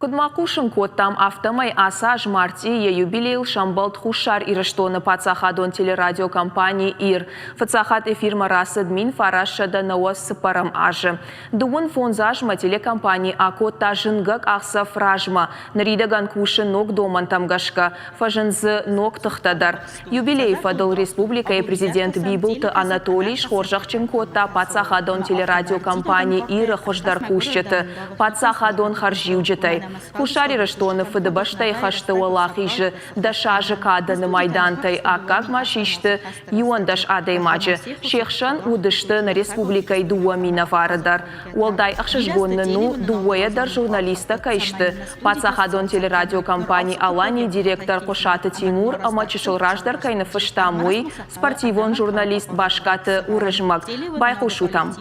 Куыд ма хъусын кодтам, афтӕмӕй ацы аз мартъийы йӕ юбилейыл сӕмбӕлд Хуссар Ирыстоны паддзахадон телерадиокомпани «Ир». Фыццаг хатт эфирмӕ рацыд 1994 азы. Дыууын фондз азмӕ телекомпани акодта зынгӕ къахдзӕф размӕ. Ныридӕгӕн кусы ног домӕнтӕм гӕсгӕ, фӕзынд дзы ног тыхтӕ дӕр. Юбилейы фӕдыл республикӕйы президент Бибылты Анатолий схорзӕхджын кодта паддзахадон телерадиокомпани «Ир-ы» хуыздӕр кусджыты паддзахадон хӕрзиуджытӕй. Хуссар Ирыстоны Фыдыбӕстӕйы хӕсты уӕлахизы 10 азы кадӕны майдантӕй аккаг ма систы 11 адӕймаджы. Се хсӕн уыдысты нӕ республикӕйы дыууӕ минӕвары дӕр. Уӕлдай ӕхсызгон нын у, дыууӕйӕ дӕр журналисттӕ кӕй сты, паддзахадон телерадиокомпани «Алани» директор Хъуысаты Тимур ӕмӕ чысыл раздӕр кӕй ныффыстам, уый, спортивон журналист Баскаты Уырызмӕг. Байхъусут ӕм.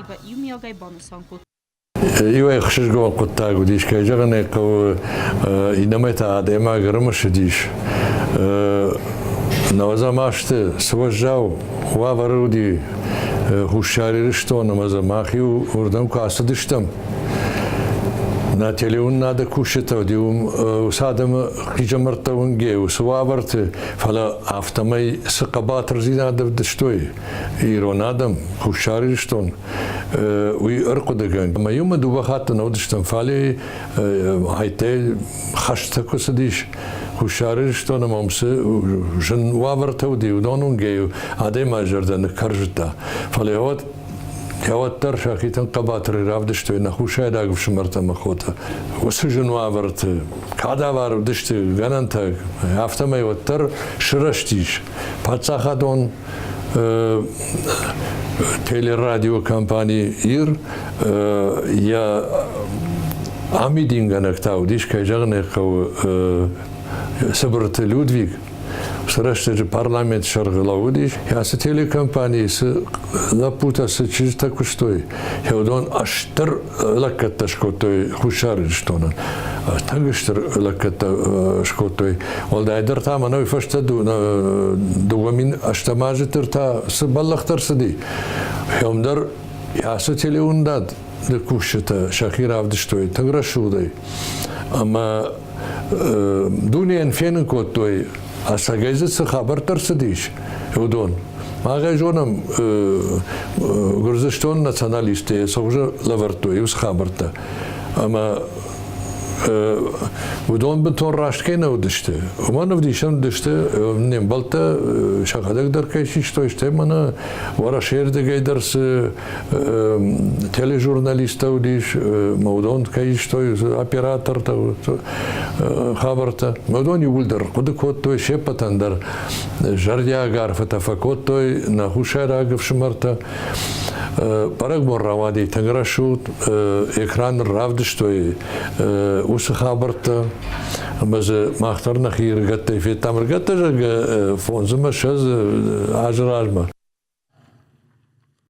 Иуӕй ӕхсызгон хъуыддаг уыдис, кӕй зӕгъын ӕй хъӕуы, иннӕмӕй та адӕймаг ӕрымысыдис. Нӕуӕдзӕм азты цы уӕззау уавӕры уыди Хуссар Ирыстон ӕмӕ дзы мах-иу уырдӕм куы ацыдыстӕм, нӕ телеуынынады кусджытӕ уыди уым уыцы адӕмы хъизӕмӕрттӕ уынгӕ уыцы уавӕрты, фӕлӕ афтӕмӕй цы хъӕбатырдзинад ӕвдыстой ирон адӕм, Хуссар Ирыстон, уый ӕрхъуыдыгӕн. Ӕмӕ иумӕ дыууӕ хатты нӕ уыдыстӕм, фӕлӕ хӕйттӕй хӕстӕ куы цыдис Хуссар Ирыстоны ӕмӕ цы зын уавӕртӕ уыди, уыдон уынгӕ-иу адӕймаджы зӕрдӕ ныккӕрзыдта. Фӕлӕ уӕд уӕддӕр сӕхи тынг хъӕбатырӕй равдыстой нӕ хуссайраг ӕфсымӕртӕ ӕмӕ хотӕ. Уыцы зын уавӕрты кадавар уыдысты гӕнӕнтӕ, афтӕмӕй уӕддӕр сырӕзтис паддзахадон телерадиокомпани «Ир» йӕ амидингӕнӕг та уыдис, кӕй зӕгъын ӕй хъӕуы, Цыбырты Людвиг. Уыцы рӕстӕджы парламент сӕргъы лӕууыдис. Ацы телекомпанийы цы лӕппутӕ, цы чызджытӕ куыстой, уыдон стыр лӕггӕдтӕ скодтой Хуссар Ирыстонӕн. Тынг стыр лӕггӕдтӕ скодтой. Уӕлдайдӕр та мӕнӕ уый фӕстӕ 2008 азы та цы бӕллӕхтӕ ӕрцыди, уым дӕр ацы телеуындад кусджытӕ сӕхи равдыстой тынг рӕсугъдӕй. Ӕмӕ дунейӕн фенын кодтой, ӕцӕгӕй дзы цы хабӕрттӕ ӕрцыдис, уыдон. Мах ӕй зонӕм, Гуырдзыстоны националисттӕ цы хуызы лӕвӕрдтой уыцы хабӕрттӕ. Ӕмӕ уыдон бынтон раст кӕй нӕ уыдысты, уымӕн ӕвдисӕн уыдысты не мбӕлттӕ сӕхӕдӕг дӕр кӕй систой, стӕй мӕнӕ Уӕрӕсейы рдыгӕй дӕр цы тележурналисттӕ уыдис, уыдон кӕй истой, оператортӕ, хабӕрттӕ. Уыдон иууылдӕр хъуыды кодтой се ппӕтӕн дӕр зӕрдиаг арфӕтӕ фӕкодтой нӕ хуссайраг ӕфсымӕртӕ. Бӕрӕгбон рауади тынг рӕсугъд, экраны равдыстой уыцы хабӕрттӕ. Ӕмӕ дзы мах дӕр нӕхи ӕрыгӕттӕй федтам. Ӕрыгӕттӕ, зӕгъгӕ, 25 азы размӕ.